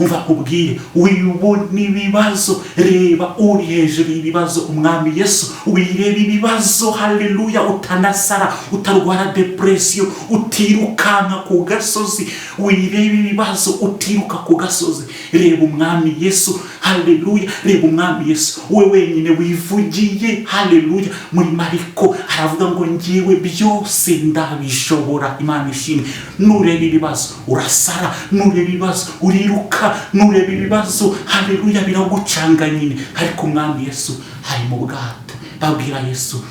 Umva nkubwire, wibona ibibazo, reba uri hejuru y'ibibazo, Umwami Yesu. Wireba ibibazo, haleluya, utanasara, utarwara depression, utirukanka ku gasozi. Wireba ibibazo, utiruka ku gasozi. Reba Umwami Yesu, haleluya. Reba Umwami Yesu, we wenyine wivugiye, haleluya, muri Mariko aravuga ngo: "Ngiwe byose ndabishobora." Imana ishimwe. Nureba ibibazo urasara, nureba ibibazo uriruka, nureba ibibazo, haleluya, biragucanga nyine. Ariko Umwami Yesu ari mu bwato. Babwira Yesu,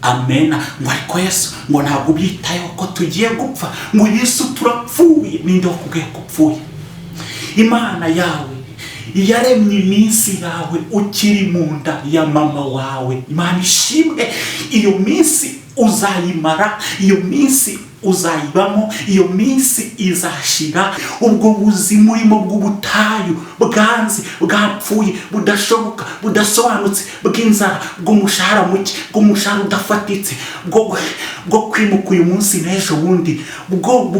amena, ngo: "Ariko Yesu, ngo ntabwo ubyitayeho ko tugiye gupfa?" Ngo: "Yesu, turapfuye." Ninde wakubwiye ko upfuye? Imana yawe yaremye iminsi yawe ukiri mu nda ya mama wawe. Imana ishimwe. Iyo minsi uzayimara, iyo minsi uzayibamo, iyo minsi izashira. Ubwo buzima urimo bw'ubutayu bwanze, bwapfuye, budashoboka, budasobanutse, bw'inzara, bw'umushahara muke, bw'umushahara udafatitse, bwo kwimuka uyu munsi n'ejo bundi, bwo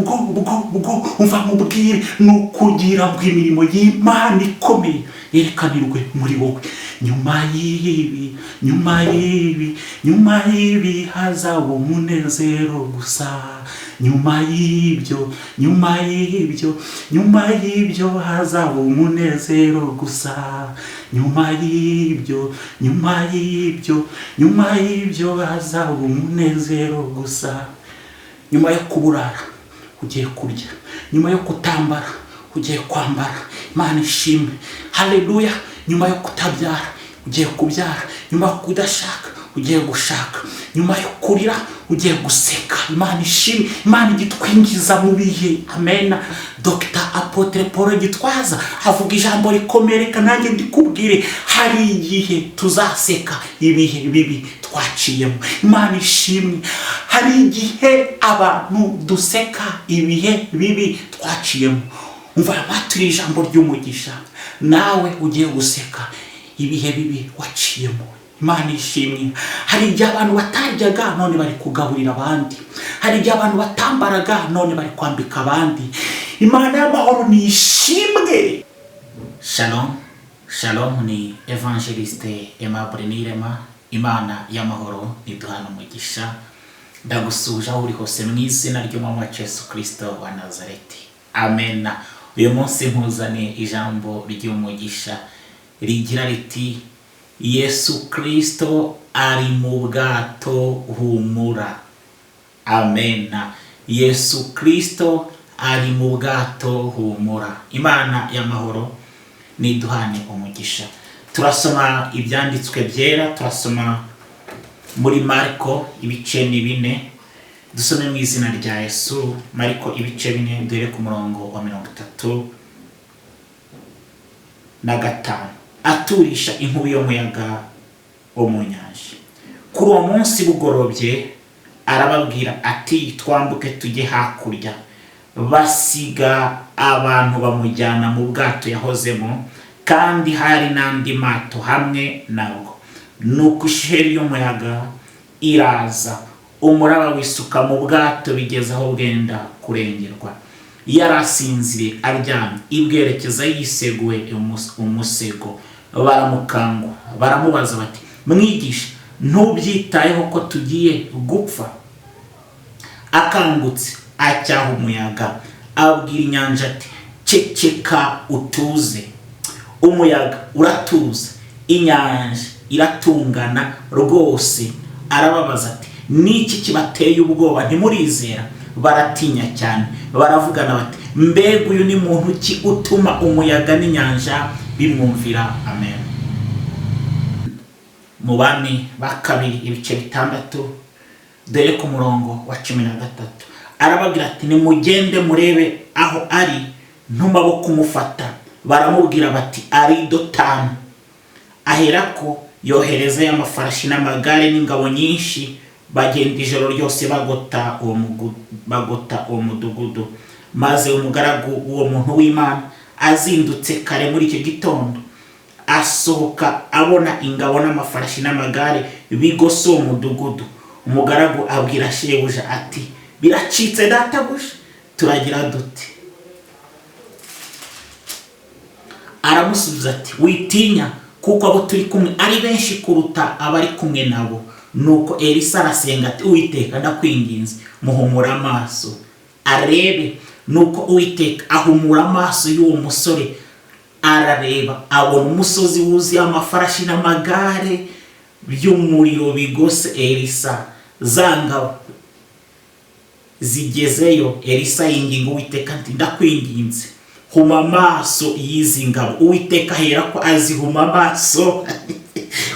umva nkubwire, ni ukugira ngo imirimo y'Imana ikomeye yerekanirwe muri wowe. Nyuma y'ibi, nyuma y'ibi, nyuma y'ibi hazaba umunezero gusa. Nyuma y'ibyo, nyuma y'ibyo, nyuma y'ibyo hazaba umunezero gusa. Nyuma y'ibyo, nyuma y'ibyo, nyuma y'ibyo hazaba umunezero gusa. Nyuma yo kuburara ugiye kurya, nyuma yo kutambara ugiye kwambara. Imana ishimwe, haleluya. Nyuma yo kutabyara ugiye kubyara, nyuma yo kudashaka ugiye gushaka, nyuma yo kurira ugiye guseka. Imana ishimwe. Imana igitwinjiza mu bihe, amena. Dr Apôtre Paul Gitwaza avuga ijambo rikomeye, reka nanjye ndikubwire: hari igihe tuzaseka ibihe bibi twaciyemo. Imana ishimwe. Hari igihe abantu duseka ibihe bibi twaciyemo. Umva, baturiye ijambo ry'umugisha, nawe ugiye guseka ibihe bibi waciyemo. Imana ishimwe. Hari igihe abantu bataryaga, none bari kugaburira abandi. Hari igihe abantu batambaraga, none bari kwambika abandi. Imana y'amahoro ni ishimwe. Shalom, shalom. Ni Évangéliste Aimable Nirema. Imana y'amahoro niduhana umugisha. Ndagusuhuje aho uri hose mu izina ry'Umwami wacu Yesu Kirisito wa Nazareti, amena. Uyu munsi nkuzaniye ijambo ry'umugisha rigira riti: "Yesu Kirisito ari mu bwato, humura." Amena. Yesu Kirisito ari mu bwato, humura. Imana y'amahoro niduhane umugisha. Turasoma ibyanditswe byera, turasoma muri Mariko ibice ni 4. Dusome mu izina rya Yesu. Mariko ibice 4, duhere ku murongo wa 35. Aturisha inkubi y'umuyaga wo mu nyanja. Kuri uwo munsi bugorobye arababwira ati: "Twambuke tujye hakurya." Basiga abantu, bamujyana mu bwato yahozemo, kandi hari n'andi mato hamwe nabwo. Nuko isheri y'umuyaga iraza, umuraba wisuka mu bwato bigeze aho bwenda kurengerwa. Yari asinziriye aryamye ibwerekeza, yiseguye umusego. Baramukangura, baramubaza bati: "Mwigisha, ntubyitayeho ko tugiye gupfa?" Akangutse acyaha umuyaga, abwira inyanja ati: "Ceceka, utuze." Umuyaga uratuza, inyanja iratungana rwose. Arababaza ati: "Niki kibateye ubwoba? Ntimurizera?" Baratinya cyane, baravugana bati: "Mbega uyu ni muntu ki utuma umuyaga n'inyanja bimwumvira?" Amen. Mu Bami ba Kabiri ibice 6, dore ku murongo wa 13. Arababwira ati: "Nimugende murebe aho ari, ntuma bo kumufata." Baramubwira bati: "Ari Dotani." Aherako yohereza y'amafarashi n'amagare n'ingabo nyinshi, bagenda ijoro ryose bagota uwo mudugudu. Maze umugaragu w'uwo muntu w'Imana azindutse kare muri icyo gitondo, asohoka abona ingabo n'amafarashi n'amagare bigose uwo mudugudu. Umugaragu abwira shebuja ati: "Biracitse, databuja, turagira dute?" Aramusubiza ati: "Witinya, kuko abo turi kumwe ari benshi kuruta abari kumwe nabo." Nuko Elisa arasenga ati: "Uwiteka, ndakwinginze, muhumura amaso arebe." Nuko Uwiteka ahumura amaso y'uwo musore, arareba, abona umusozi wuzuye amafarashi n'amagare by'umuriro bigose Elisa. Za ngabo zigezeyo, Elisa yinginga Uwiteka ati: "Ndakwinginze, huma amaso y'izi ngabo." Uwiteka ahera ko azihuma amaso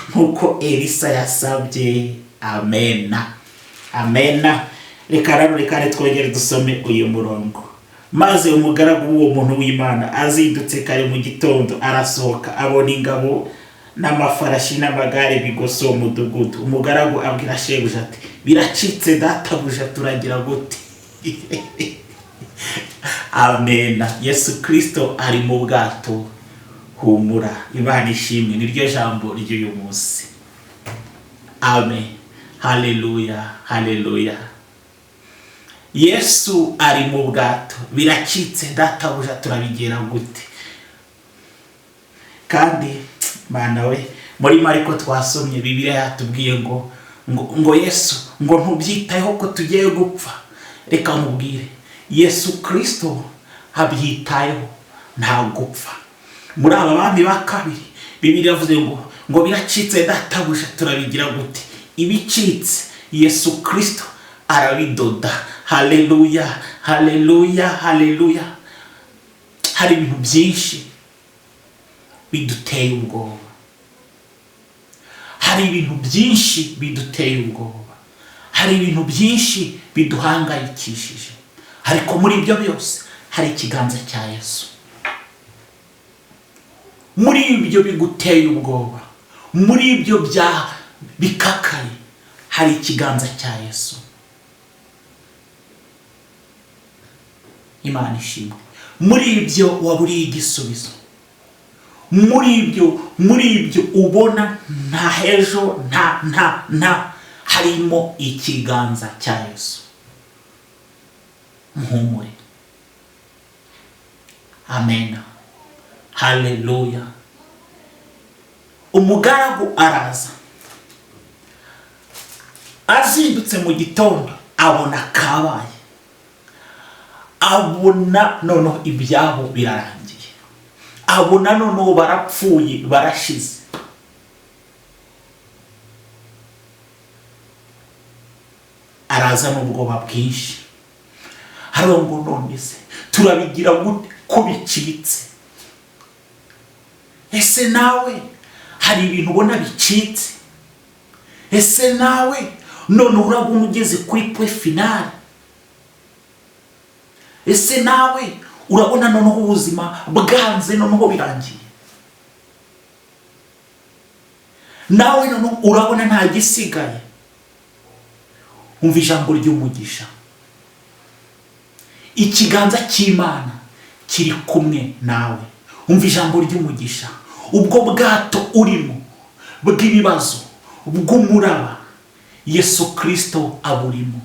nk'uko Elisa yasabye. Amena, amena. Reka rero, reka twongere dusome uyu murongo. Maze umugaragu w'uwo muntu w'Imana azindutse kare mu gitondo, arasohoka, abona ingabo n'amafarashi n'amagare bigose uwo mudugudu. Umugaragu abwira shebuja ati: "Biracitse, databuja, turagira gute?" Amena. Yesu Kirisito ari mu bwato, humura. Imana ishimwe, niryo jambo ry'uyu munsi. Amen, haleluya, haleluya. Yesu ari mu bwato. Biracitse, databuja, turabigera gute? Kandi Mana we, muri Mariko twasomye, Bibiliya yatubwiye ngo Yesu ngo: "Ntubyitayeho ko tugiye gupfa?" Reka nkubwire, Yesu Kirisito abyitayeho, nta gupfa. Muri aba bami ba kabiri, Bibiliya yavuze ngo: "Biracitse, databuja, turabigira gute?" Ibicitse Yesu Kirisito arabidoda. Haleluya, haleluya, haleluya. Hari ibintu byinshi biduteye ubwoba, hari ibintu byinshi biduteye ubwoba, hari ibintu byinshi biduhangayikishije, ariko muri ibyo byose hari ikiganza cya Yesu. Muri ibyo biguteye ubwoba, muri ibyo bya bikakaye, hari ikiganza cya Yesu. Imana ishimwe. Muri ibyo waburiye igisubizo, muri ibyo ubona nta hejo, nta harimo ikiganza cya Yesu. Muhumure. Amen, haleluya. Umugaragu araza azindutse mu gitondo, abona kabaye, abona noneho ibyabo birarangiye, abona noneho barapfuye, barashize. Araza n'ubwoba bwinshi, hariho ngo: "None se turabigira gute ko bicitse?" Ese nawe hari ibintu ubona bicitse? Ese nawe none urabona ugeze kuri point final? Ese nawe urabona noneho ubuzima bwanze, noneho birangiye? Nawe noneho urabona nta gisigaye? Umva ijambo ry'umugisha: ikiganza cy'Imana kiri kumwe nawe. Umva ijambo ry'umugisha: ubwo bwato urimo bw'ibibazo, bw'umuraba, Yesu Kirisito aburimo.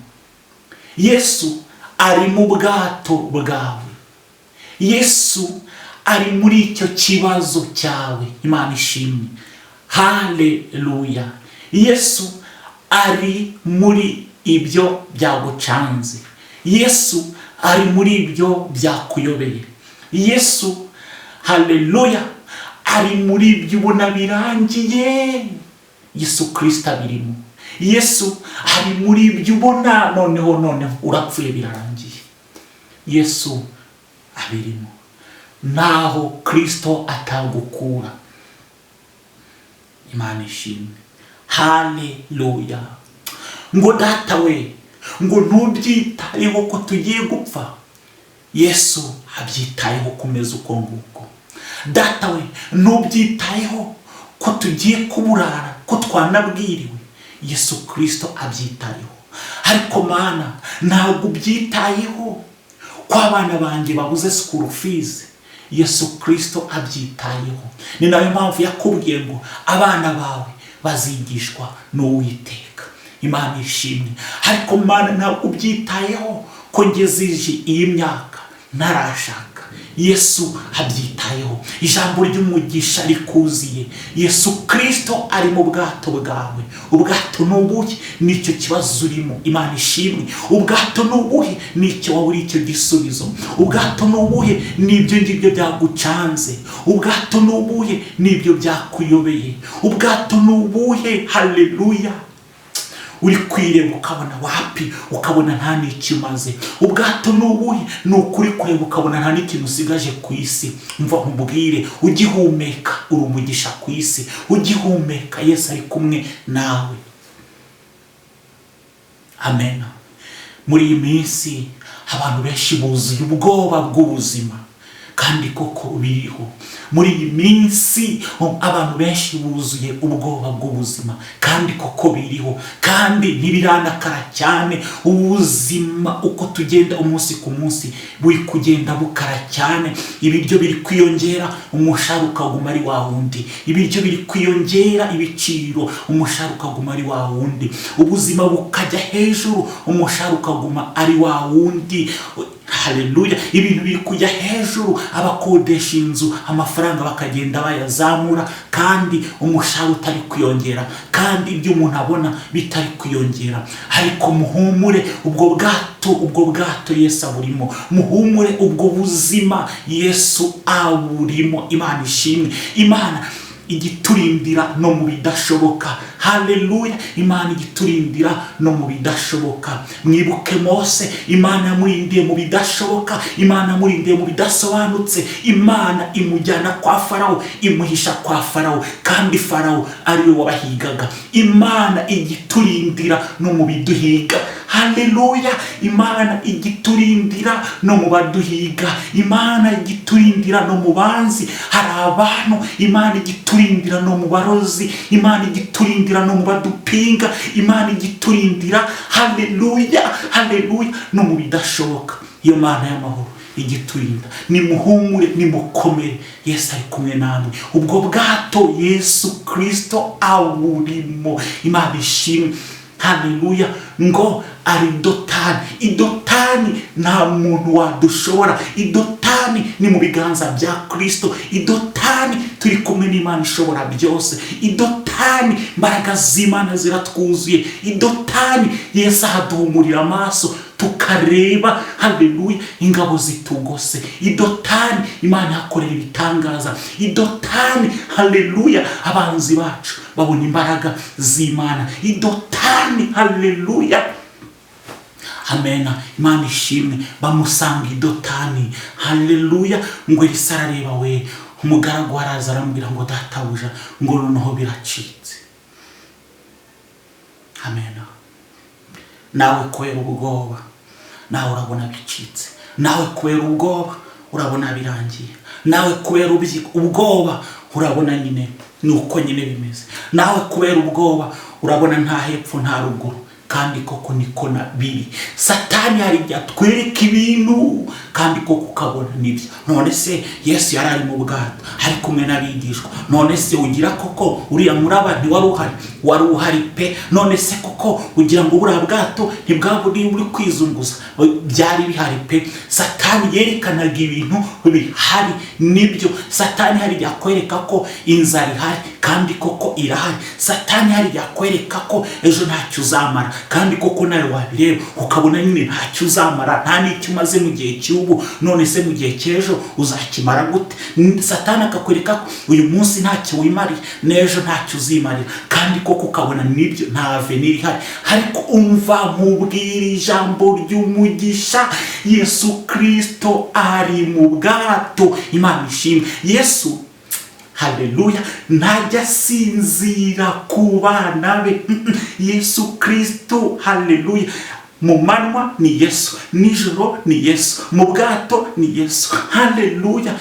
Yesu ari mu bwato bwawe, Yesu ari muri icyo kibazo cyawe. Imana ishimwe, haleluya. Yesu ari muri ibyo byagucanze, Yesu ari muri ibyo byakuyobeye, Yesu, haleluya, ari muri ibyo ubona birangiye. Yesu Kirisito abirimo. Yesu ari muri ibyo ubona noneho urapfuye, birarangiye. Yesu abirimo. Naho Kirisito atagukura. Imana ishimwe, haleluya. Ngo: "Data we, ngo ntubyitayeho ko tugiye gupfa?" Yesu abyitayeho kumeza uko nguko. "Data we, ntubyitayeho ko tugiye kuburara, ko twanabwiriwe?" Yesu Kirisito abyitayeho. "Ariko Mana, ntabwo ubyitayeho ko abana banjye babuze school fees?" Yesu Kirisito abyitayeho. Ni nayo mpamvu yakubwiye ngo abana bawe bazigishwa n'Uwiteka. Imana ishimwe. "Ariko Mana, ntabwo ubyitayeho ko ngejeje iyi myaka ntarashaka?" Yesu abyitayeho. Ijambo ry'umugisha rikuziye. Yesu Kirisito ari mu bwato bwawe. Ubwato ni ubuhe? Nicyo kibazo urimo. Imana ishimwe. Ubwato ni ubuhe? Nicyo waba uri icyo gisubizo. Ubwato ni ubuhe? Nibyo ngibyo byagucanze. Ubwato ni ubuhe? Nibyo byakuyobeye. Ubwato ni ubuhe? Haleluya. Uri kwireba ukabona wapi, ukabona nta n'icyo umaze. Ubwato ni ubuhe? Ni ukuri kureba ukabona nta n'ikintu usigaje ku isi. Mva nkubwire, ugihumeka uri umugisha ku isi. Ugihumeka Yesu ari kumwe nawe. Amen. Muri iyi minsi abantu benshi buzuye ubwoba bw'ubuzima, kandi koko biriho. Muri iyi minsi abantu benshi buzuye ubwoba bw'ubuzima, kandi koko biriho, kandi ntibiranakara cyane. Ubuzima uko tugenda umunsi ku munsi buri kugenda bukara cyane. Ibiryo biri kwiyongera, umushahara ukaguma ari wa wundi. Ibiryo biri kwiyongera ibiciro, umushahara ukaguma ari wa wundi. Ubuzima bukajya hejuru, umushahara ukaguma ari wa wundi. Haleluya. Ibintu biri kujya hejuru, abakodesha inzu amafaranga bakagenda bayazamura, kandi umushahara utari kwiyongera, kandi ibyo umuntu abona bitari kwiyongera. Ariko muhumure, ubwo bwato, ubwo bwato Yesu aburimo. Muhumure, ubwo buzima Yesu aburimo. Imana ishimwe. Imana igiturindira no mu bidashoboka. Haleluya. Imana igiturindira no mu bidashoboka. Mwibuke Mose, Imana yamurindiye mu bidashoboka, Imana yamurindiye mu bidasobanutse. Imana imujyana kwa Farawo, imuhisha kwa Farawo, kandi Farawo ariwe wabahigaga. Imana igiturindira no mu biduhiga. Haleluya. Imana igiturindira no mu baduhiga. Imana igiturindira no mu banzi. Hari abantu Imana igiturindira no mu barozi. Imana igiturindira no mu badupinga. Imana igiturindira, haleluya, haleluya, no mu bidashoboka. Iyo Mana y'amahoro igiturinda. Nimuhumure, nimukomere, Yesu ari kumwe namwe. Ubwo bwato Yesu Kirisito aburimo. Imana ishimwe. Haleluya. Ngo ari Dotani. Idotani nta muntu wadushobora. Idotani ni mu biganza bya Kirisito. Idotani turi kumwe n'Imana ishobora byose. Idotani imbaraga z'Imana ziratwuzuye. Idotani Yesu ahaduhumurira amaso tukareba, haleluya, ingabo zitugose. Idotani Imana ihakorera ibitangaza. Idotani, haleluya, abanzi bacu babona imbaraga z'Imana. Idotani, haleluya, amena. Imana ishimwe. Bamusanga Idotani. Haleluya. Ngo Elisa arareba we, umugaragu araza aramubwira ngo databuja, ngo noneho biracitse. Amena. Nawe kubera ubwoba, nawe urabona bicitse. Nawe kubera ubwoba urabona birangiye. Nawe kubera ubwoba urabona nyine nuko nyine bimeze. Nawe kubera ubwoba urabona nta hepfo nta ruguru, kandi koko niko na biri. Satani hari igihe atwereka ibintu kandi koko ukabona nibyo. None se Yesu yari ari mu bwato ari kumwe n'abigishwa. None se ugira koko uriya muraba ntiwari uhari? Wari uhari pe. None se koko ugira ngo buriya bwato ntibwaba buri kwizunguza? Byari bihari pe. Satani yerekanaga ibintu bihari nibyo. Satani hari igihe akwereka ko inzara ihari, kandi koko irahari. Satani hari igihe akwereka ko ejo ntacyo uzamara, kandi koko nawe wabireba ukabona nyine ntacyo uzamara, nta n'icyo umaze mu gihe cy'ubu. None se mu gihe cy'ejo uzakimara gute? Satani akakwereka ko uyu munsi ntacyo wimariye, n'ejo ntacyo uzimarira, kandi koko ukabona nibyo, nta avenir ihari. Ariko umva nkubwira ijambo ry'umugisha, Yesu Kirisito ari mu bwato. Imana ishimwe. Yesu, haleluya, ntajya asinzira ku bana be. Yesu Kirisito, haleluya, mu manywa ni Yesu, nijoro ni Yesu, mu bwato ni Yesu. Haleluya.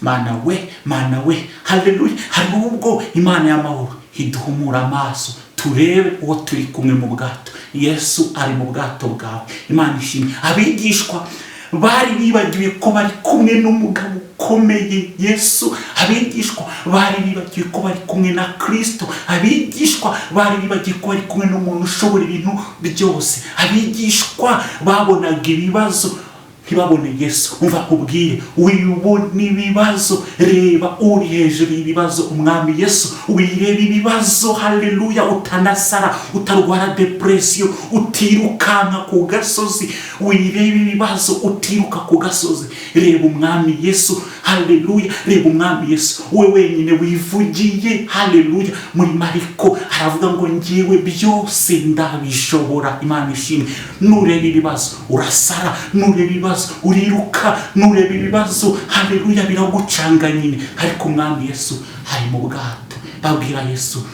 Mana we, Mana we, haleluya. Hari ubwo Imana y'amahoro iduhumura amaso turebe uwo turi kumwe mu bwato. Yesu ari mu bwato bwawe. Imana ishimwe. Abigishwa bari bibagiwe ko bari kumwe n'umugabo ukomeye Yesu. Abigishwa bari bibagiwe ko bari kumwe na Kristo. Abigishwa bari bibagiwe ko bari kumwe n'umuntu ushobora ibintu byose. Abigishwa babonaga ibibazo ntibabone Yesu. Umva nkubwire, wibona ibibazo, reba uri hejuru y'ibibazo, umwami Yesu. Wireba ibibazo, haleluya, utanasara, utarwara depression, utirukanka ku gasozi. Wireba ibibazo, utiruka ku gasozi. Reba umwami Yesu, haleluya. Reba umwami Yesu, we wenyine wivugiye, haleluya. Muri Mariko aravuga ngo ngiwe byose ndabishobora. Imana ishimwe. Nureba ibibazo urasara, nureba ibibazo uriruka, nureba ibibazo, haleluya, biragucanga nyine. Ariko umwami Yesu ari mu bwato. Babwira Yesu,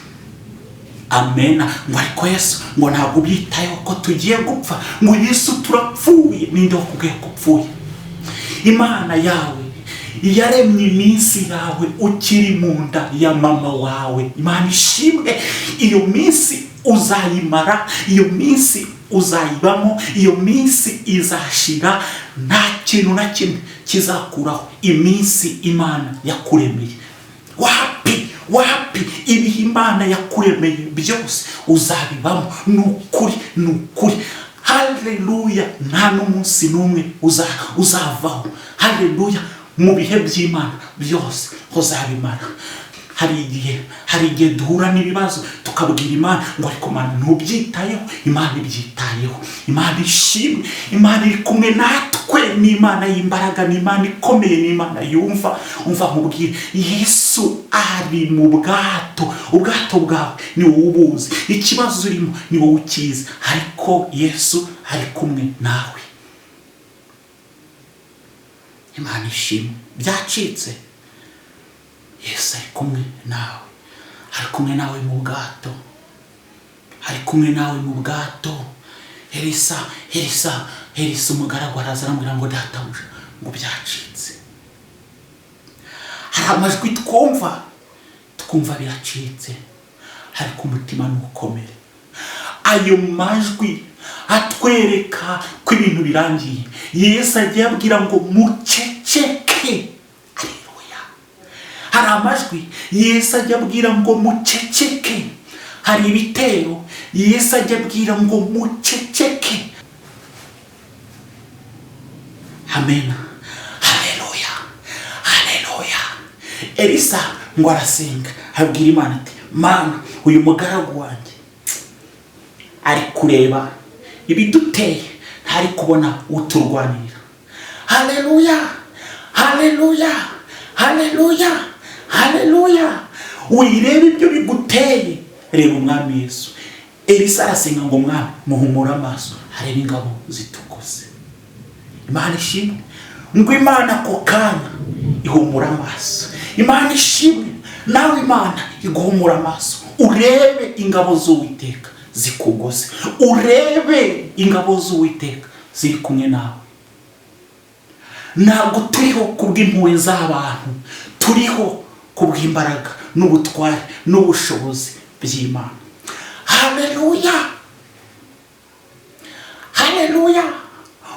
amena, ngo ariko Yesu, ngo ntabwo ubyitayeho ko tugiye gupfa, ngo Yesu turapfuye. Ninde wakubwiye ko upfuye? Imana yawe yaremye iminsi yawe ukiri mu nda ya mama wawe. Imana ishimwe. Iyo minsi uzayimara, iyo minsi uzayibamo, iyo minsi izashira. Nta kintu na kimwe kizakuraho iminsi Imana yakuremeye. Wapi, wapi, ibihe Imana yakuremeye byose uzabibamo. Ni ukuri, ni ukuri, haleluya. Nta n'umunsi n'umwe uzavaho, haleluya. Mu bihe by'Imana byose uzabimara. Hari igihe duhura n'ibibazo tukabwira Imana ngo ariko Mana ntubyitayeho. Imana ibyitayeho. Imana ishimwe. Imana iri kumwe natwe, ni Imana y'imbaraga, ni Imana ikomeye, ni Imana yumva. Umva nkubwire, Yesu ari mu bwato. Ubwato bwawe ni wowe ubuzi, ikibazo urimo ni wowe ukizi, ariko Yesu ari kumwe nawe. Imana ishimwe. Byacitse, Yesu ari kumwe nawe, ari kumwe nawe mu bwato, ari kumwe nawe mu bwato. Elisa umugaragu araza aramubwira ngo databuja, ngo byacitse. Hari amajwi twumva, twumva biracitse, ariko umutima ntukomere. Ayo majwi atwereka ko ibintu birangiye, Yesu agiye abwira ngo muceceke. Aleluya. Hari amajwi Yesu ajya abwira ngo muceceke. Hari ibitero Yesu ajya abwira ngo muceceke. Amen, haleluya, haleluya. Elisa ngo arasenga, abwira Imana ati Mana, uyu mugaragu wanjye ari kureba ibiduteye, ntari kubona uturwanirira. Haleluya, haleluya, haleluya, haleluya. Wireba ibyo biguteye, reba umwami Yesu. Elisa arasenga ngo mwami muhumure amaso arebe ingabo zitukuse. Imana ishimwe. Ngo Imana ako kanya ihumura amaso. Imana ishimwe. Nawe Imana iguhumura amaso, urebe ingabo z'Uwiteka zikugose, urebe ingabo z'Uwiteka ziri kumwe nawe. Ntabwo turiho kubw'impuhwe z'abantu, turiho kubw'imbaraga n'ubutware n'ubushobozi by'Imana. Haleluya, haleluya.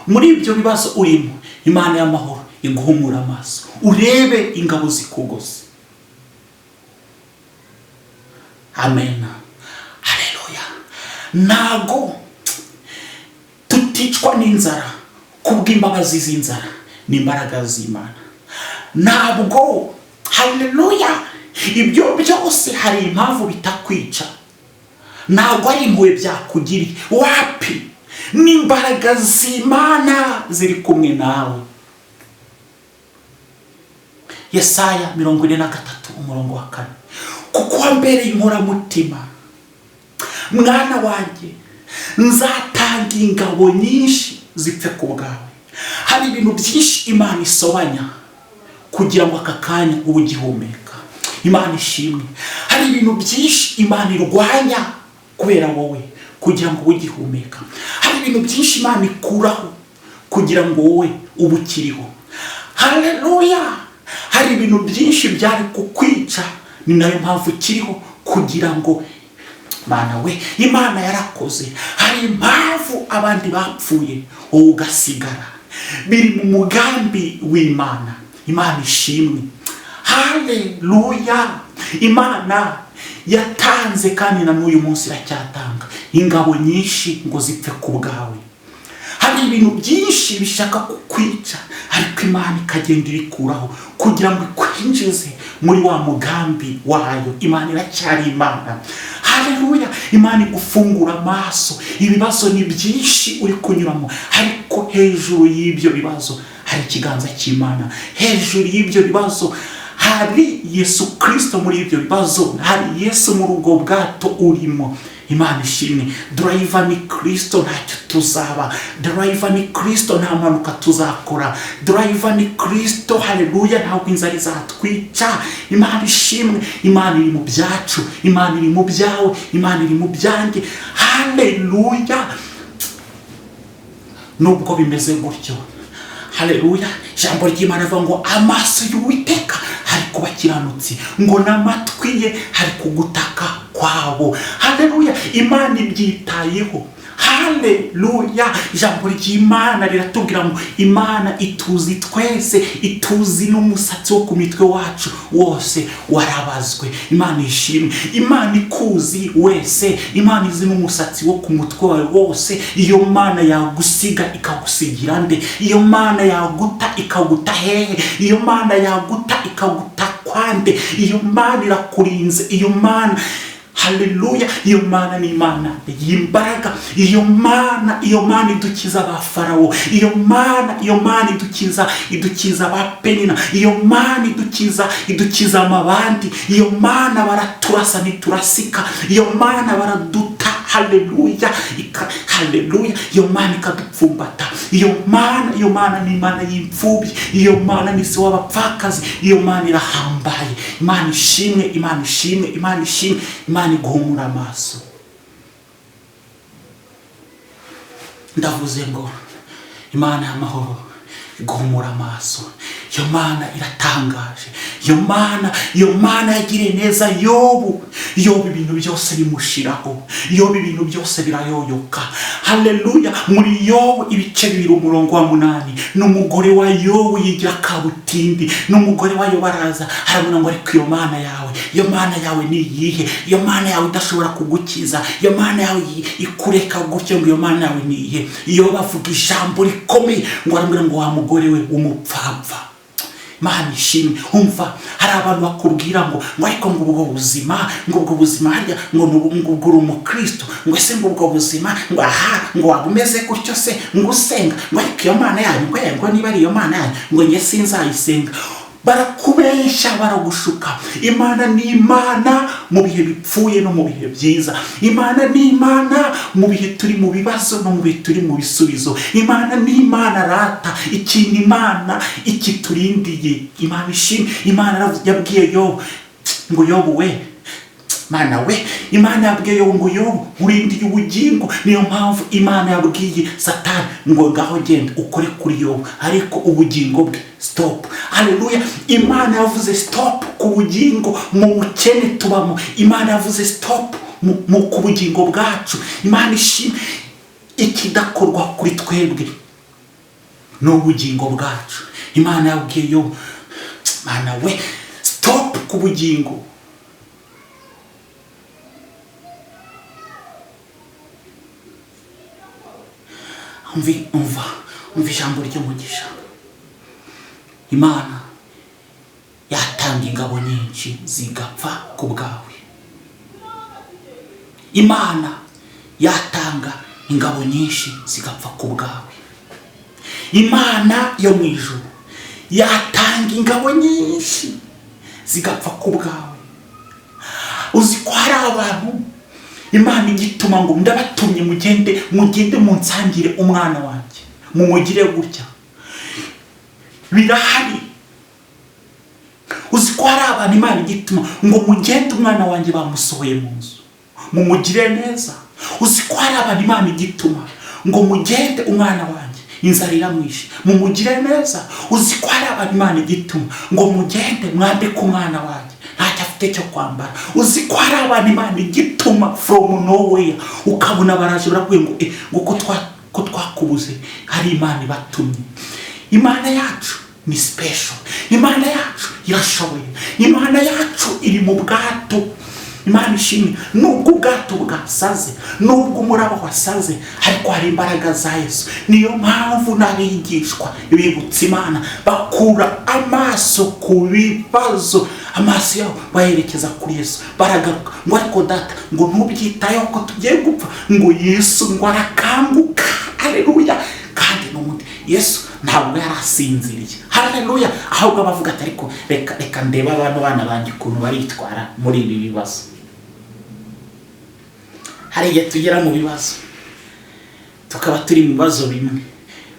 Muri ibyo bibazo urimo, Imana y'amahoro iguhumura amaso, urebe ingabo zikugose. Amen, haleluya. Ntago tuticwa n'inzara kubw'imbabazi z'inzara, n'imbaraga z'Imana. Ntabwo, haleluya, ibyo byose hari impamvu bitakwica. Ntabwo ari impuhwe byakugiriye, wapi, n'imbaraga z'Imana ziri kumwe nawe. Yesaya 43 umurongo wa 4: kuko wambereye inkoramutima, mwana wanjye, nzatanga ingabo nyinshi zipfe ku bwawe. Hari ibintu byinshi Imana isobanya kugira ngo aka kanya ube ugihumeka. Imana ishimwe. Hari ibintu byinshi Imana irwanya kubera wowe kugira ngo ube ugihumeka. Hari ibintu byinshi Imana ikuraho kugira ngo wowe ube ukiriho. Haleluya. Hari ibintu byinshi byari kukwica, ni nayo mpamvu ukiriho, kugira ngo Mana we, Imana yarakoze. Hari impamvu abandi bapfuye wowe ugasigara, biri mu mugambi w'Imana. Imana ishimwe, haleluya. Imana yatanze kandi na n'uyu munsi iracyatanga ingabo nyinshi ngo zipfe ku bwawe. Hari Hari ibintu byinshi bishaka kukwica, ariko Imana ikagenda ibikuraho kugira ngo ikwinjize muri wa mugambi wayo. Imana iracyari Imana. Haleluya! Imana igufungura amaso. Ibibazo ni byinshi uri kunyuramo, ariko hejuru y'ibyo bibazo hari ikiganza cy'Imana. Hejuru y'ibyo bibazo hari Yesu Kristo. Muri ibyo bibazo hari Yesu muri ubwo bwato urimo. Imana ishimwe. Driver ni Kristo, ntacyo tuzaba. Driver ni Kristo, nta mpanuka tuzakora. Driver ni Kristo. Haleluya! Ntabwo inzara izatwica. Imana ishimwe. Imana iri mu byacu, Imana iri mu byawe, Imana iri mu byanjye. Haleluya! Nubwo bimeze gutyo, haleluya, ijambo ry'Imana rivuga ngo amaso y'Uwiteka hari ku bakiranutsi, ngo n'amatwi ye hari kugutaka kwabo. Haleluya! Imana ibyitayeho. Haleluya! Ijambo ry'Imana riratubwira ngo Imana ituzi twese, ituzi n'umusatsi wo ku mitwe wacu wose warabazwe. Imana ishimwe. Imana ikuzi wese, Imana izi n'umusatsi wo ku mutwe wawe wose. Iyo Mana yagusiga ikagusigira nde? Iyo Mana yaguta ikaguta hehe? Iyo Mana yaguta ikaguta kwande? Iyo Mana irakurinze. Iyo Mana, haleluya, iyo Mana ni Imana y'imbaraga. Iyo Mana, iyo Mana idukiza ba Farawo. Iyo Mana, iyo Mana idukiza ba Penina. Iyo Mana idukiza amabandi. Iyo Mana baraturasa ntiturasika. Iyo Mana baraduta, haleluya, haleluya, iyo Mana ikadupfumbata. Iyo Mana, iyo Mana ni Imana y'imfubyi. Iyo Mana ni se w'abapfakazi. Iyo Mana irahambaye. Imana ishimwe, Imana ishimwe, Imana ishimwe. Imana iguhumura amaso. Ndavuze ngo Imana y'amahoro iguhumura amaso. Iyo Mana iratangaje. Iyo Mana, iyo Mana yagiriye neza Yobu. Yobu ibintu byose bimushiraho, Yobu ibintu byose birayoyoka. Haleluya! Muri Yobu ibice 2 umurongo wa 8, n'umugore wa Yobu yigira kabutindi. N'umugore wa Yobu araza arabona ngo ariko iyo Mana yawe, iyo Mana yawe ni iyihe? Iyo Mana yawe idashobora kugukiza, iyo Mana yawe ikureka gutyo, ngo iyo Mana yawe ni iyihe? Iyo bavuga ijambo rikomeye ngo arambwira ngo wa mugore we w'umupfapfa. Imana ishimwe. Umva, hari abantu bakubwira ngo ariko ngo ubwo buzima, ngo ubwo buzima harya ngo ngo uri umukristo, ngo ese ngo ubwo buzima, ngo aha ngo waba umeze gutyo se, ngo usenga, ngo ariko iyo Mana yanyu, ngo niba ari iyo Mana yanyu, ngo njye sinzayisenga. Barakubeshya, baragushuka. Imana ni Imana mu bihe bipfuye no mu bihe byiza. Imana ni Imana mu bihe turi mu bibazo no mu bihe turi mu bisubizo. Imana ni Imana rata ikintu Imana ikiturindiye. Imana ishimwe. Imana yabwiye Yobu ngo Yobu we, Mana we, Imana yabwiye Yobu ngo Yobu nkurindiye ubugingo. Niyo mpamvu Imana yabwiye Satani ngo ngaho genda ukore kuri Yobu, ariko ubugingo bwe stop. Haleluya! Imana yavuze stop ku bugingo mu bukene tubamo. Imana yavuze stop mu ku bugingo bwacu. Imana ishimwe. Ikidakorwa kuri twebwe ni ubugingo bwacu. Imana yabwiye Yobu, Mana we, stop ku bugingo. Umva ijambo ry'umugisha. Imana yatanga ingabo nyinshi zigapfa ku bwawe. Imana yatanga ingabo nyinshi zigapfa ku bwawe. Imana yo mu ijuru yatanga ingabo nyinshi zigapfa ku bwawe. Uzi ko hari abantu Imana igituma ngo ndabatumye mugende, mugende munsangire umwana wanjye, mumugire gutya. Birahari. Uzi ko hari abantu Imana igituma ngo mugende umwana wanjye bamusohoye mu nzu, mumugire neza. Uzi ko hari abantu Imana igituma ngo mugende umwana wanjye inzara iramwishe, mumugire neza. Uzi ko hari abantu Imana igituma ngo mugende mwambike umwana wanjye ntacyo afite cyo kwambara. Uzi ko hari abantu Imana igituma from nowhere, ukabona baraje barakubwira ngo ngo ko twakubuze, hari Imana ibatumye. Imana yacu ni special. Imana yacu irashoboye. Imana yacu iri mu bwato. Imana ishimwe. Nubwo ubwato bwasaze, nubwo umuraba wasaze, ariko hari imbaraga za Yesu. Niyo mpamvu n'abigishwa bibutse Imana, bakura amaso ku bibazo, amaso yabo bayerekeza kuri Yesu. Baragaruka ngo: "Ariko Data, ngo ntubyitayeho ko tugiye gupfa?" Ngo Yesu ngo arakanguka. Haleluya! Kandi n'ubundi Yesu ntabwo yari asinziriye. Haleluya! Ahubwo abavuga ati: "Ariko reka ndebe abantu, bana banjye, ukuntu baritwara muri ibi bibazo." Hari igihe tugera mu bibazo, tukaba turi mu bibazo bimwe,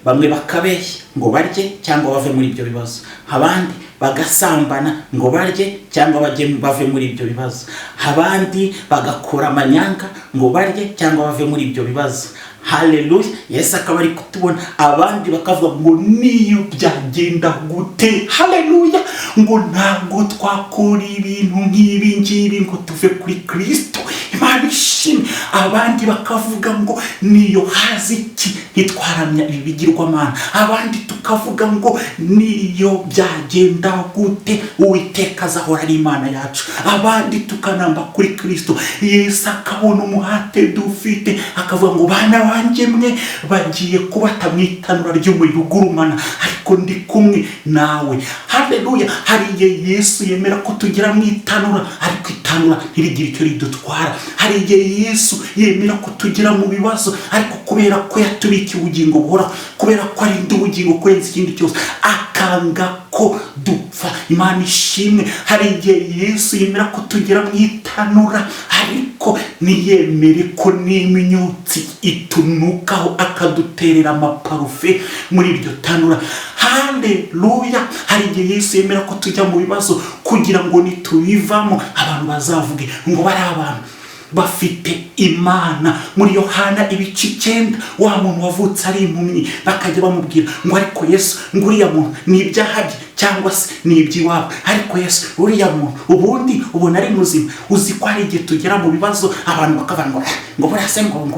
bamwe bakabeshya ngo barye cyangwa bave muri ibyo bibazo, abandi bagasambana ngo barye cyangwa bajye bave muri ibyo bibazo, abandi bagakora amanyanga ngo barye cyangwa bave muri ibyo bibazo. Haleluya! Yesu akaba ari kutubona. Abandi bakavuga ngo: "Niyo byagenda gute, haleluya, ngo ntabwo twakora ibintu nk'ibi ngibi ngo tuve kuri Kirisito." Imana ishimwe. Abandi bakavuga ngo: "Niyo haza iki, ntitwaramya ibi bigirwamana." Abandi tukavuga ngo: "Niyo byagenda gute, Uwiteka azahora ari Imana yacu." Abandi tukanamba kuri Kirisito. Yesu akabona umuhate dufite, akavuga ngo: "Bana banjye mwe, bagiye kubata mu itanura ry'umuriro ugurumana, ariko ndi kumwe nawe." Haleluya! Hari igihe Yesu yemera ko tugera mu itanura, ariko itanura ntirigire icyo ridutwara. Hari igihe Yesu yemera ko tugera mu bibazo, ariko kubera ko yatubikiye ubugingo buhoraho, kubera ko arinda ubugingo kurenza ikindi cyose, akanga ko dupfa. Imana ishimwe. Hari igihe Yesu yemera ko tugera mu itanura, ariko ntiyemere ko n'imyotsi itunukaho, akaduterera amaparufe muri iryo tanura. Haleluya! Hari igihe Yesu yemera ko tujya mu bibazo kugira ngo nitubivamo abantu bazavuge ngo bari abantu bafite Imana. Muri Yohana ibice 9, wa muntu wavutse ari impumyi, bakajya bamubwira ngo: "Ariko Yesu, ngo uriya muntu ni ibyaha bye cyangwa se ni iby'iwabo? Ariko Yesu, uriya muntu ubundi ubona ari muzima?" Uzi ko hari igihe tugera mu bibazo, abantu bakavuga ngo buriya se, ngo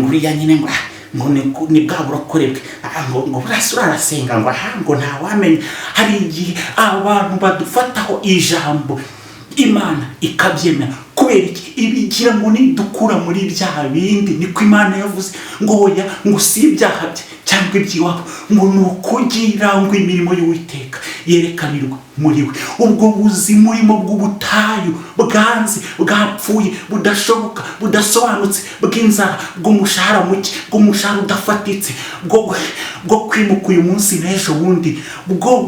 uriya nyine, ngo ngo ni bwa burokore bwe, ngo buriya se urarasenga, ngo aha, ngo ntawamenya. Hari igihe abantu badufataho ijambo, Imana ikabyemera. Kubera iki? Ibigira ngo nidukura muri bya bindi, niko Imana yavuze ngo: "Oya," ngo "si ibyaha bye cyangwa iby'iwabo," ngo ni ukugira ngo imirimo y'Uwiteka yerekanirwe muri we. Ubwo buzima urimo bw'ubutayu bwanze, bwapfuye, budashoboka, budasobanutse, bw'inzara, bw'umushahara muke, bw'umushahara udafatitse, bwo kwimuka uyu munsi n'ejo bundi, bwo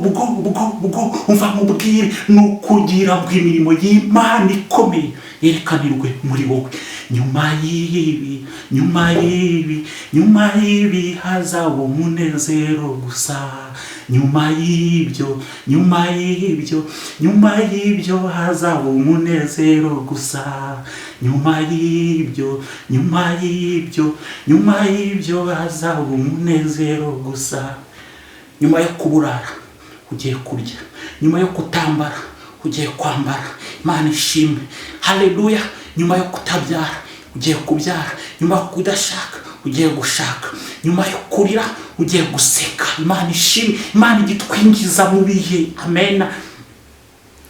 umva mubwire, ni ukugira ngo imirimo y'Imana ikomeye yerekanirwe muri wowe. Nyuma y'ibi, nyuma y'ibi, nyuma y'ibi hazaba umunezero gusa. Nyuma y'ibyo, nyuma y'ibyo, nyuma y'ibyo hazaba umunezero gusa. Nyuma y'ibyo, nyuma y'ibyo, nyuma y'ibyo hazaba umunezero gusa. Nyuma yo kuburara ugiye kurya, nyuma yo kutambara ugiye kwambara. Imana ishimwe. Haleluya! Nyuma yo kutabyara ugiye kubyara, nyuma yo kudashaka ugiye gushaka, nyuma yo kurira ugiye guseka. Imana ishimwe. Imana igitwinjiza mu bihe. Amena,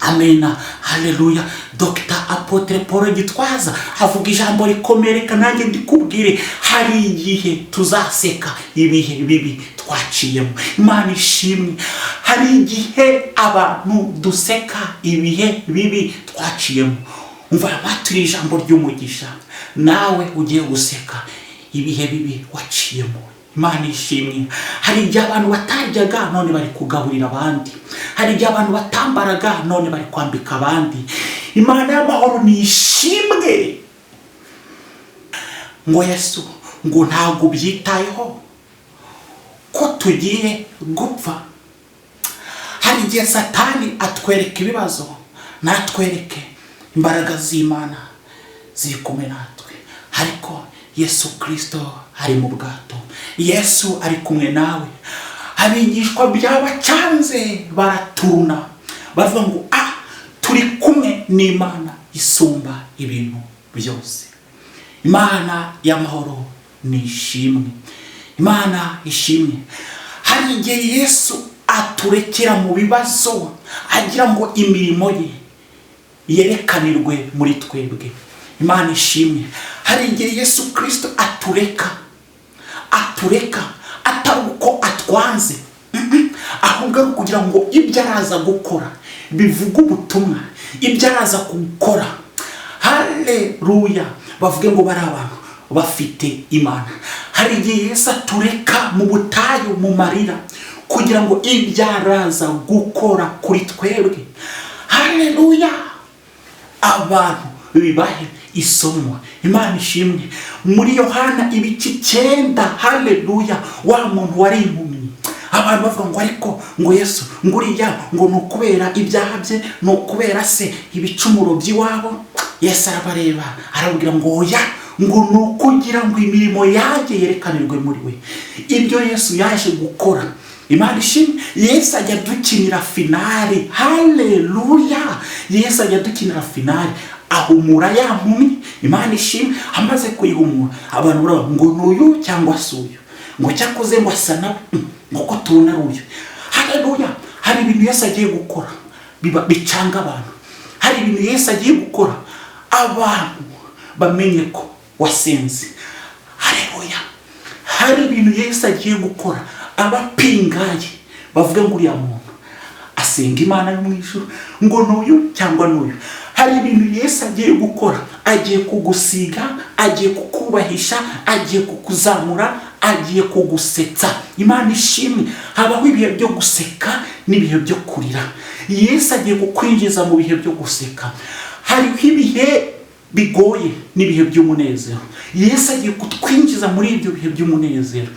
amena, haleluya. Dr Apôtre Paul Gitwaza avuga ijambo rikomeye, reka nanjye ndikubwire. Hari igihe tuzaseka ibihe bibi twaciyemo. Imana ishimwe. Hari igihe abantu duseka ibihe bibi twaciyemo. Umva, baturiye ijambo ry'umugisha, nawe ugiye guseka ibihe bibi waciyemo. Imana ishimwe. Hari igihe abantu bataryaga, none bari kugaburira abandi. Hari igihe abantu batambaraga, none bari kwambika abandi. Imana y'amahoro ni ishimwe. Ngo: "Yesu, ngo ntabwo ubyitayeho ko tugiye gupfa?" Hari igihe Satani atwereka ibibazo, natwereke imbaraga z'Imana ziri kumwe natwe. Ariko Yesu Kirisito ari mu bwato, Yesu ari kumwe nawe. Abigishwa byabacanze, baraturuna, bavuga ngo: "Ah, turi kumwe n'Imana isumba ibintu byose." Imana y'amahoro ni ishimwe. Imana ishimwe. Hari igihe Yesu aturekera mu bibazo agira ngo imirimo ye Yerekanirwe muri twebwe. Imana ishimwe. Hari igihe Yesu Kirisito atureka atari uko atwanze, ahubwo ari ukugira ngo ibyo araza gukora bivuge ubutumwa, ibyo araza gukora, haleluya, bavuge ngo bari abantu bafite Imana. Hari igihe Yesu atureka mu butayu, mu marira, kugira ngo ibyo araza gukora kuri twebwe, haleluya, abantu bibahe isomo. Imana ishimwe. Muri Yohana ibice 9, haleluya, wa muntu wari impumyi, abantu bavuga ngo ariko ngo Yesu ngo uriya ngo ni ukubera ibyaha bye, ni ukubera se ibicumuro by'iwabo. Yesu arabareba arababwira ngo oya, ngo ni ukugira ngo imirimo yanjye yerekanirwe muri we. Ibyo Yesu yaje gukora. Imana ishimwe. Yesu ajya dukinira finale, haleluya. Yesu ajya dukinira finale, ahumura ya mpumyi. Imana ishimwe. Amaze kuyihumura, abantu baravuga ngo ni uyu cyangwa se uyu, ngo cyakoze ngo asa nawe, ngo ko tubona ari uyu. Haleluya. Hari ibintu Yesu agiye gukora biba bicanga abantu. Hari ibintu Yesu agiye gukora abantu bamenye ko wasenze. Haleluya. Hari ibintu Yesu agiye gukora abapingaye bavuga ngo uriya muntu asenga Imana yo mu ijuru, ngo n'uyu cyangwa n'uyu. Hari ibintu Yesu agiye gukora, agiye kugusiga, agiye kukubahisha, agiye kukuzamura, agiye kugusetsa. Imana ishimwe. Habaho ibihe byo guseka n'ibihe byo kurira. Yesu agiye kukwinjiza mu bihe byo guseka. Hariho ibihe bigoye n'ibihe by'umunezero. Yesu agiye kutwinjiza muri ibyo bihe by'umunezero.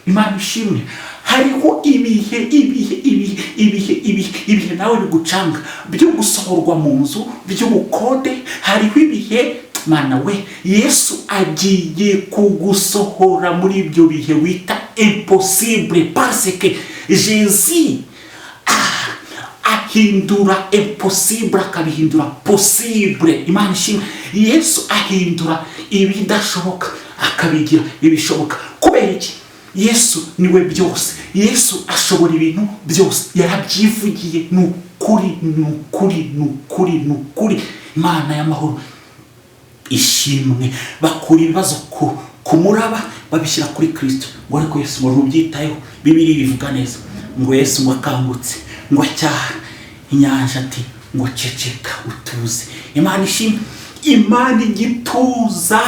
Imana ishimwe. Hariho ibihe, ibihe, ibihe, ibihe, ibihe, ibihe nawe bigucanga, byo gusohorwa mu nzu, by'ubukode. Hariho ibihe, Mana we, Yesu agiye kugusohora muri ibyo bihe wita impossible, parce que Jésus ahindura impossible akabihindura possible. Imana ishimwe. Yesu ahindura ibidashoboka akabigira ibishoboka. Kubera iki? Yesu niwe byose. Yesu ashobora ibintu byose, yarabyivugiye. Ni ukuri, ni ukuri, ni ukuri, ni ukuri. Imana y'amahoro ishimwe. Bakura ibibazo ku muraba babishyira kuri Kirisito, ngo ariko Yesu ngo ntubyitayeho. Bibiliya bivuga neza ngo Yesu ngo akangutse, ngo acyaha inyanja, ati ngo ceceka utuze. Imana ishimwe. Imana igituza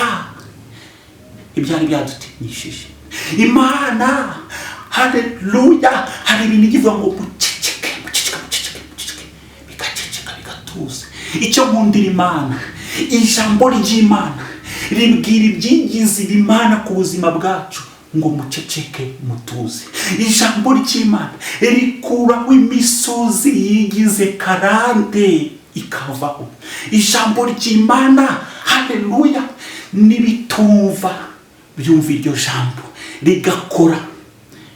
ibyari byadutinyishije. Imana, haleluya, hari ibintu igivuga ngo muceceke, muceceke, muceceke, muceceke, bigaceceka, bigatuza. Icyo nkundira Imana, ijambo ry'Imana ribwira ibyigizi Imana ku buzima bwacu ngo muceceke, mutuze. Ijambo ry'Imana rikuraho imisozi yigize karande ikavaho. Ijambo ry'Imana, haleluya, n'ibitumva byumva iryo jambo, rigakora,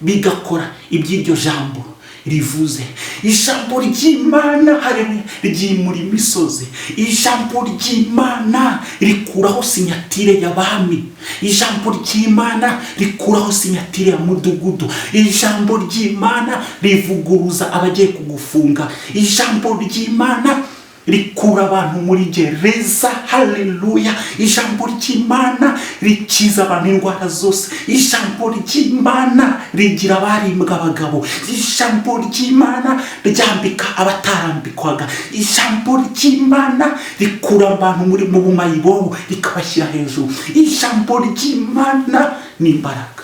bigakora iby'iryo jambo rivuze. Ijambo ry'Imana, haleluya, ryimura imisozi. Ijambo ry'Imana rikuraho signature y'abami. Ijambo ry'Imana rikuraho signature ya mudugudu. Ijambo ry'Imana rivuguruza abagiye kugufunga. Ijambo ry'Imana rikura abantu muri gereza, haleluya. Ijambo ry'Imana rikiza abantu indwara zose. Ijambo ry'Imana rigira abarimbwa abagabo. Ijambo ry'Imana ryambika abatarambikwaga. Ijambo ry'Imana rikura abantu muri mu bumayibobo rikabashyira hejuru. Ijambo ry'Imana ni imbaraga.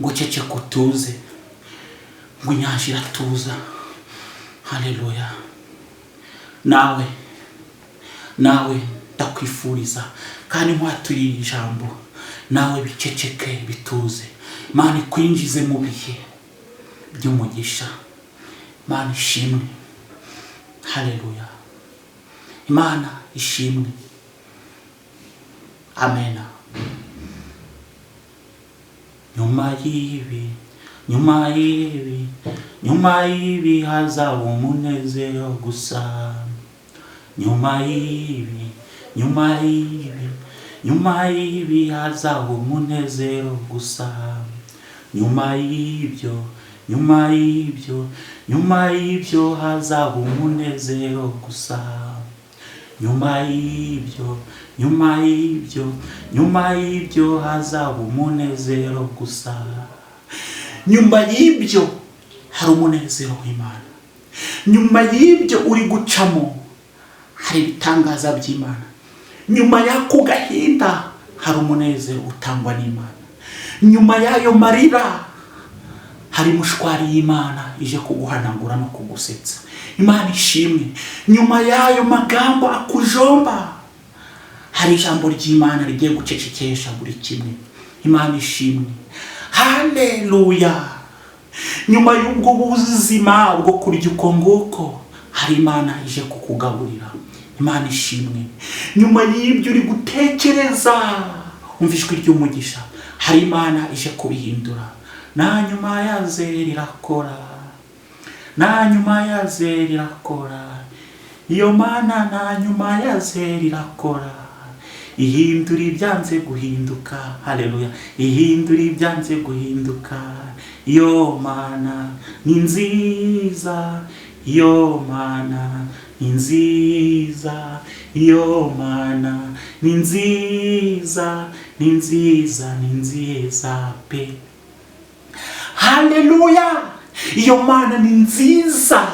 Ngo ceceka utuze, ngo inyanja iratuza. Haleluya. Nawe ndakwifuriza kandi nkwaturiye ijambo, nawe biceceke bituze. Imana ikwinjize mu bihe by'umugisha. Imana ishimwe. Haleluya. Imana ishimwe. Amena. Nyuma y'ibi, nyuma y'ibi, nyuma y'ibi hazaba umunezero gusa. Nyuma y'ibi, nyuma y'ibi, nyuma y'ibi hazaba umunezero gusa. Nyuma y'ibyo, Nyuma y'ibyo, nyuma y'ibyo hazaba umunezero gusa. Nyuma y'ibyo, nyuma y'ibyo, nyuma y'ibyo hazaba umunezero gusa. Nyuma y'ibyo hari umunezero w'Imana. Nyuma y'ibyo uri gucamo hari ibitangaza by'Imana. Nyuma y'ako gahinda hari umunezero utangwa n'Imana. Nyuma y'ayo marira hari mushwari y'Imana ije kuguhanagura no kugusetsa. Imana ishimwe. Nyuma y'ayo magambo akujomba hari ijambo ry'Imana rigiye gucecekesha buri kimwe. Imana ishimwe. Haleluya. Nyuma y'ubwo buzima bwo kurya uko nguko hari Imana ije kukugaburira. Imana ishimwe. Nyuma y'ibyo uri gutekereza umva ijwi ry'umugisha, hari Imana ije kubihindura. Na nyuma ya zeri irakora, na nyuma ya zeri irakora, iyo Mana na nyuma ya zeri irakora, ihindura ibyanze guhinduka. Haleluya. Ihindura ibyanze guhinduka. Iyo Mana ni nziza, iyo Mana ni nziza, iyo Mana ni nziza, ni nziza, ni nziza pe. Haleluya. Iyo Mana ni nziza,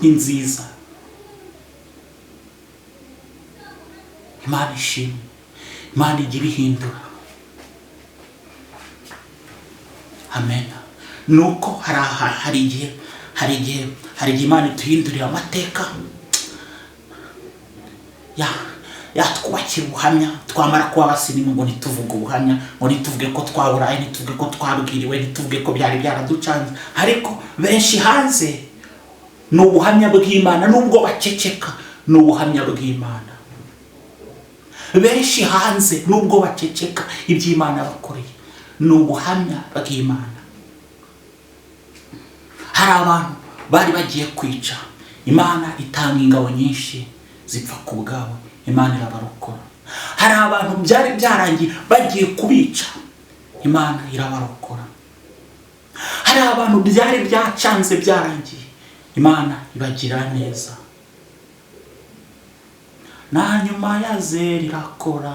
ni nziza. Imana ishimwe. Imana ijya ibihindura. Amen. Nuko hari igihe Imana ituhindurira amateka, yatwubakira ubuhamya. Twamara kuba abasirimu ngo ntituvuge ubuhamya, ngo ntituvuge ko twaburaye, ntituvuge ko twabwiriwe, ntituvuge ko byari byaraducanze. Ariko benshi hanze ni ubuhamya bw'Imana, nubwo baceceka ni ubuhamya bw'Imana. Benshi hanze nubwo baceceka iby'Imana bakoreye ni ubuhamya bw'Imana. Hari abantu bari bagiye kwica, Imana itanga ingabo nyinshi zipfa ku bwabo, Imana irabarokora. Hari abantu byari byarangiye bagiye kubica, Imana irabarokora. Hari abantu byari byacanze byarangiye, Imana ibagira neza. Na nyuma ya zeri irakora,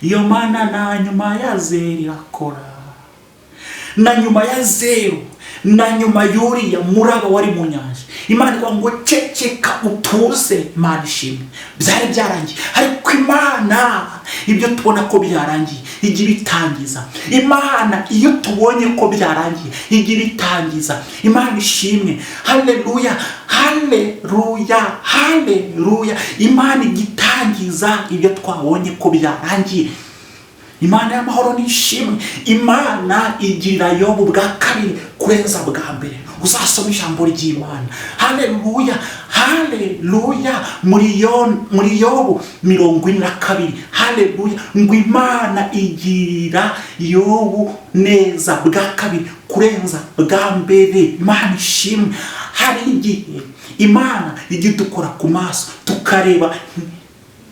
iyo Mana na nyuma ya zeri irakora. Na nyuma ya zeru, na nyuma y'uriya muraba wari mu nyanja, Imana ivuga ngo ceceka utuze. Imana ishimwe. Byari byarangiye, ariko Imana ibyo tubona ko byarangiye ijya ibitangiza. Imana iyo tubonye ko byarangiye ijya ibitangiza. Imana ishimwe. Haleluya, haleluya, haleluya. Imana igitangiza ibyo twabonye ko byarangiye. Imana y'amahoro n'ishimwe. Imana igirira Yobu bwa kabiri kurenza bwa mbere. Uzasoma ijambo ry'Imana. Haleluya, haleluya. Muri Yobu 42, haleluya, ngo Imana igirira Yobu neza bwa kabiri kurenza bwa mbere. Imana ishimwe. Hari igihe Imana ijya idukora ku maso tukareba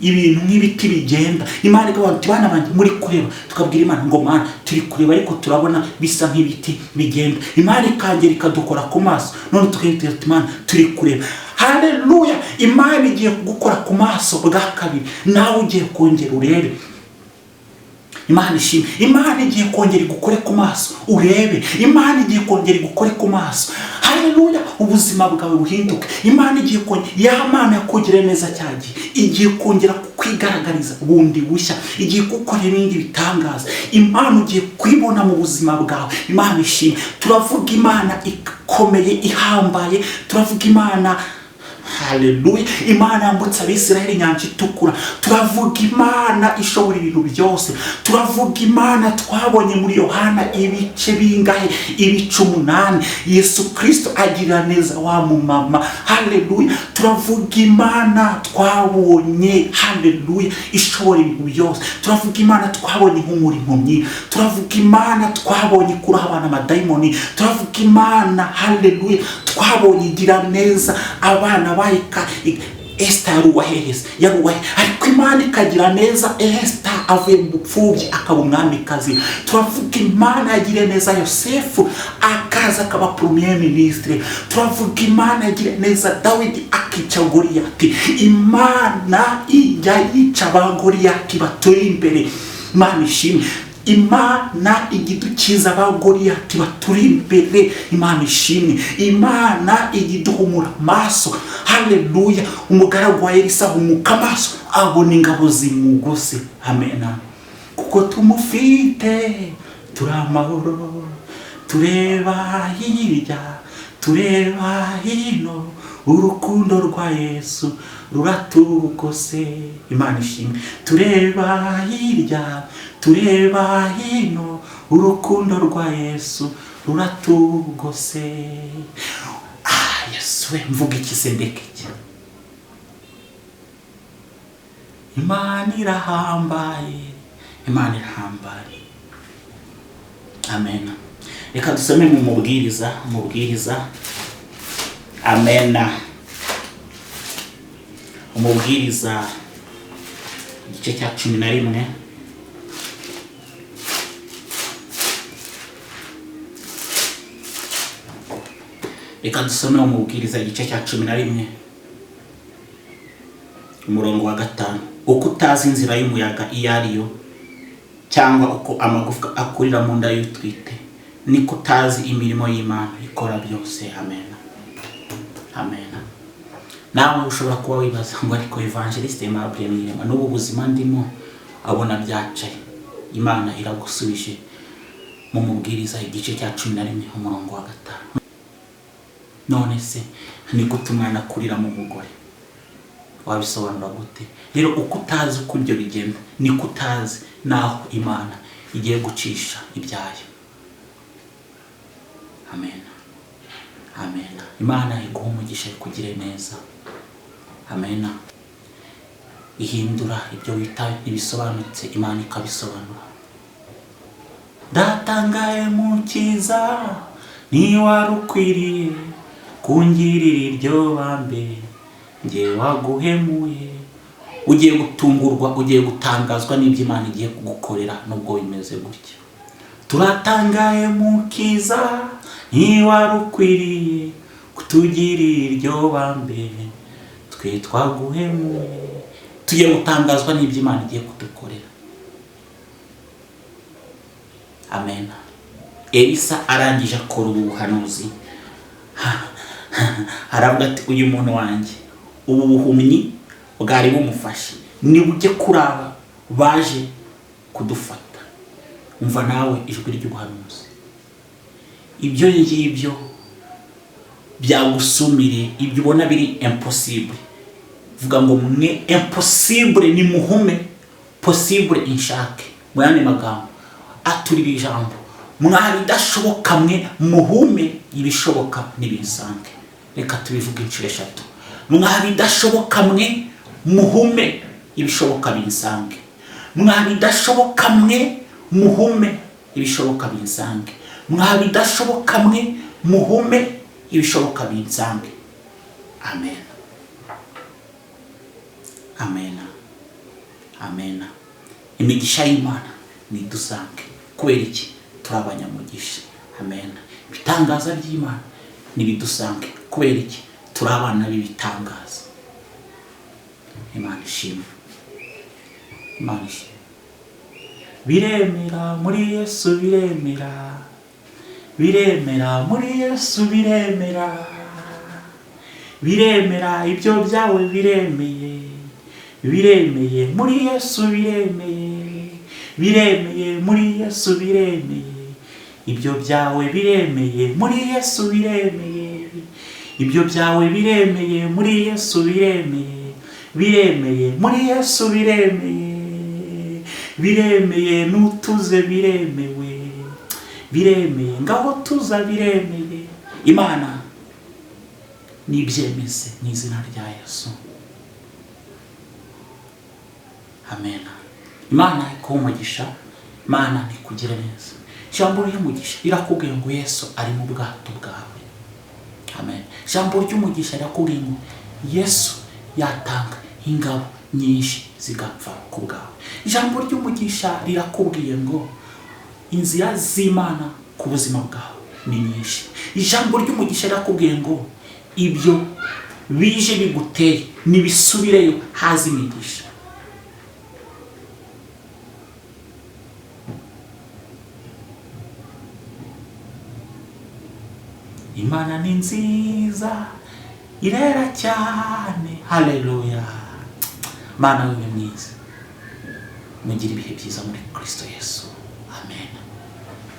ibintu nk'ibiti bigenda. Imana ikavuga ati bana banjye muri kureba, tukabwira Imana ngo Mana turi kureba ariko turabona bisa nk'ibiti bigenda. Imana ikangera ikadukora ku maso, none tukahita ati Imana turi kureba. Haleluya. Imana igiye kugukora ku maso bwa kabiri, nawe ugiye kongera urebe. Imana ishimwe. Imana igiye kongera igukore ku maso urebe. Imana igiye kongera igukore ku maso. Haleluya. Ubuzima bwawe buhinduke. Imana igiye kongera, ya Mana yakugiriye neza cyagiye, igiye kongera kukwigaragariza bundi bushya, igiye kugukorera ibindi bitangaza. Imana ugiye kwibona mu buzima bwawe. Imana ishimwe. Turavuga Imana ikomeye ihambaye, turavuga Imana, haleluya, Imana yambutse Abisirayeli inyanja itukura. Turavuga Imana ishobora ibintu byose. Turavuga Imana twabonye muri Yohana ibice bingahe? Ibice 8. Yesu Kristo agira neza wa mumama. Haleluya. Turavuga Imana twabonye, haleluya, ishobora ibintu byose. Turavuga Imana twabonye nk'umuri impumyi. Turavuga Imana twabonye ikuraho abana amadayimoni. Turavuga Imana, haleluya, twabonye igira neza abana bayika. Esther yaruwaheheza, yaruwahe, ariko Imana ikagira neza Esther avuye mu bupfubyi akaba umwamikazi. Turavuga Imana yagiriye neza Yosefu Akaza akaba premier ministre. Turavuga Imana yagira neza Dawidi akica Goliyati. Imana ijya yica ba Goliyati batuye imbere. Imana ishimwe. Imana igidukiza ba Goliyati baturi imbere. Imana ishimwe. Imana igiduhumura amaso. Haleluya. Umugaragu wa Elisa ahumuka amaso abona ingabo zimugose. Amena. Kuko tumufite turi amahoro, tureba hirya tureba hino, urukundo rwa Yesu ruratugose. Imana ishimwe. Tureba hirya tureba hino, urukundo rwa Yesu ruratugose. Yesu we, mvuga iki se ndeke iki? Imana irahambaye, Imana irahambaye. Amen. Reka dusome mu mubwiriza, umubwiriza. Amen. Umubwiriza igice cya 11. Reka dusome umubwiriza igice cya 11 umurongo wa 5. Uko utazi inzira y'umuyaga iyo ariyo, cyangwa uko amagufwa akurira mu nda y'utwite, niko utazi imirimo y'Imana ikora byose. Amen. Amen. Nawe ushobora kuba wibaza ngo ariko Evangeliste Aimable Nirema n'ubu buzima ndimo abona byacaye. Imana iragusubije mu mubwiriza igice cya 11 umurongo wa 5. None se ni gute umwana akurira mu mugore? Wabisobanura gute? Rero uko utazi uko ibyo bigenda, niko utazi naho Imana igiye gucisha ibyayo. Amen. Amen. Imana iguhe umugisha, ikugire neza. Amen. Ihindura ibyo wita ibisobanutse, Imana ikabisobanura. Ndatangaye mukiza, ni warukwiriye kungirira iryo bambe, njye waguhemuye. Ugiye gutungurwa, ugiye gutangazwa n'ibyo Imana igiye kugukorera nubwo bimeze gutya. Turatangaye mukiza, ni warukwiriye kutugirira iryo bambe, twe twaguhemuye. Tugiye gutangazwa n'ibyo Imana igiye kudukorera. Amen. Elisa arangije akora ubu buhanuzi, aravuga ati uyu muntu wanjye ubu buhumyi bwari bumufashe, ni bujye kuraba baje kudufata. Umva nawe ijwi ry'ubuhanuzi. Ibyo ngibyo byagusumire, ibyo ubona biri impossible, vuga ngo mwe impossible ni muhume, possible inshake. Mu yandi magambo aturira ijambo, mwabidashoboka mwe muhume, ibishoboka nibisange. Reka tubivuge inshuro 3. Mwabidashoboka mwe muhume, ibishoboka binsange. Mwabidashoboka mwe muhume, ibishoboka binsange. Mwabidashoboka mwe muhume, ibishoboka binsange. Amen. Amen. Amen. Imigisha y'Imana nidusange. Kubera iki? Turi abanyamugisha. Amen. Ibitangaza by'Imana nibidusange. Kubera iki? Turi abana b'ibitangaza. Imana ishimwe. Imana ishimwe. Biremera muri Yesu, biremera. Biremera muri Yesu, biremera. Biremera ibyo byawe biremeye. Biremeye muri Yesu, biremeye. Biremeye muri Yesu, biremeye. Ibyo byawe biremeye muri Yesu, biremeye. Ibyo byawe biremeye muri Yesu, biremeye. Biremeye muri Yesu, biremeye. Biremeye nutuze, biremewe. Biremeye ngaho tuza, biremeye. Imana nibyemeze mu izina rya Yesu. Amen. Imana ikuhe umugisha, Imana ikugire neza. Ijambo ry'umugisha rirakubwiye ngo Yesu ari mu bwato bwawe. Amen. Ijambo ry'umugisha rirakubwiye ngo Yesu yatanga ingabo nyinshi zigapfa ku bwawe. Ijambo ry'umugisha rirakubwiye ngo inzira z'Imana ku buzima bwawe Ni nyinshi. Ijambo ry'umugisha rirakubwiye ngo ibyo bije biguteye nibisubireyo, haza imigisha. Imana ni nziza, irera cyane. Haleluya! Mana, wewe mwiza, mugire ibihe byiza muri Kristo Yesu. Amen.